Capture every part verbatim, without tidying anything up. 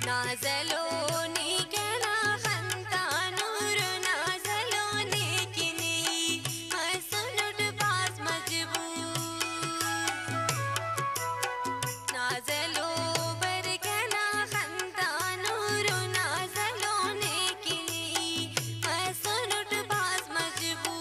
نازلو نی کنا خن تا نور، نازلو نی کنی مسنٹ بھاز مجبور۔ نازلو بر کنا خن تا نور، نازلو نی کنی مسنٹ بھاز مجبور۔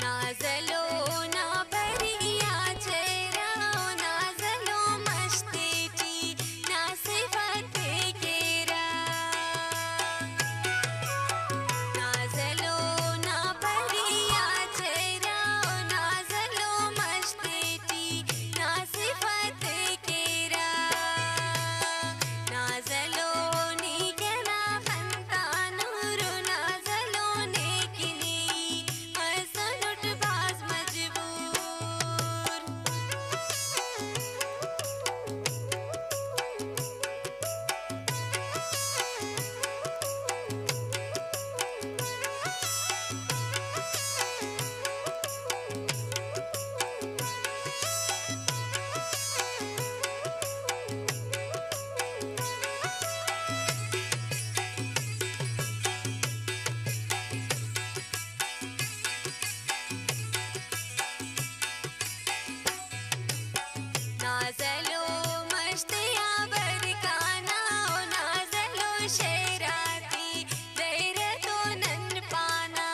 نازلو نا پری آ چہرہ، نازلو مش تیٹی نا صفت تے کیرہ۔ نازلو نا پری آ چہرہ، نازلو مش تیٹی نا صفت تے کیرہ۔ نازلو نی کنا خن تا نور، نازلو نی کنی مسنٹ بھاز مجبور۔ نازلو مش تیا برکانا، او نازلو شعر آتے غیرت و نن پانا۔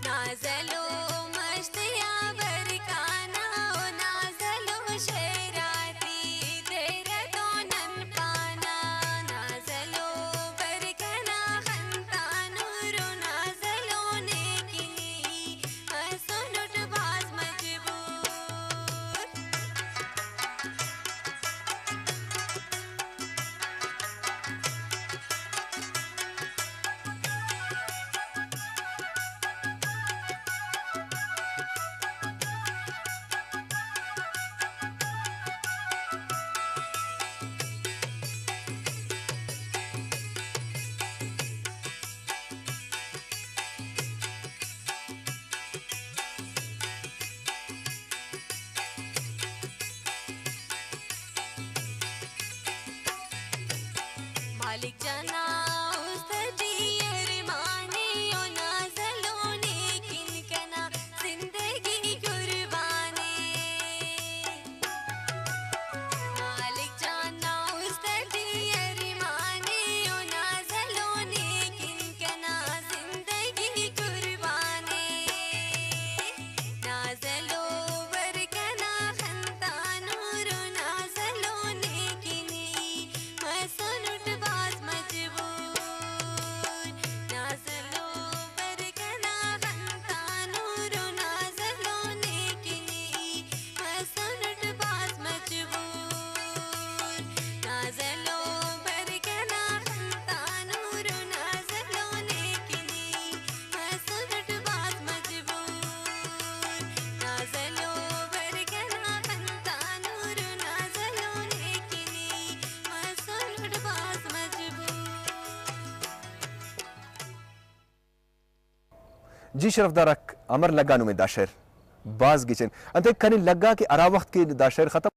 نازلو مش تیا برکانا، او نازلو شعر آتے غیرت و نن پانا۔ نازلو بر کنا خن تا نور، نازلو نی کنی مسنٹ بھاز مجبور۔ مالک جانا است ٹی ارمانے، او نازلو نی کن کنا زندگی قربانے۔ مالک جانا است ٹی ارمانے، او نازلو نی کن کنا زندگی قربانے۔ نازلو بر کنا خن تا نور، نازلو نی کنی مسنٹ بھاز مجبور۔ نازلو بر کنا خن تا نور، نازلو نی کنی مسنٹ بھاز مجبور۔ نازلو بر کنا خن تا نور، نازلو نی کنی مسنٹ بھاز مجبور۔ نازلو بر کنا خن تا نور، نازلو نی کنی مسنٹ بھاز مجبور۔ جی شرفدار آک، امر لگا نمے دا شعر؟ بھاز گچین۔ انتئے کنے لگا کہ ہرا وخت کہ دا شعر ختم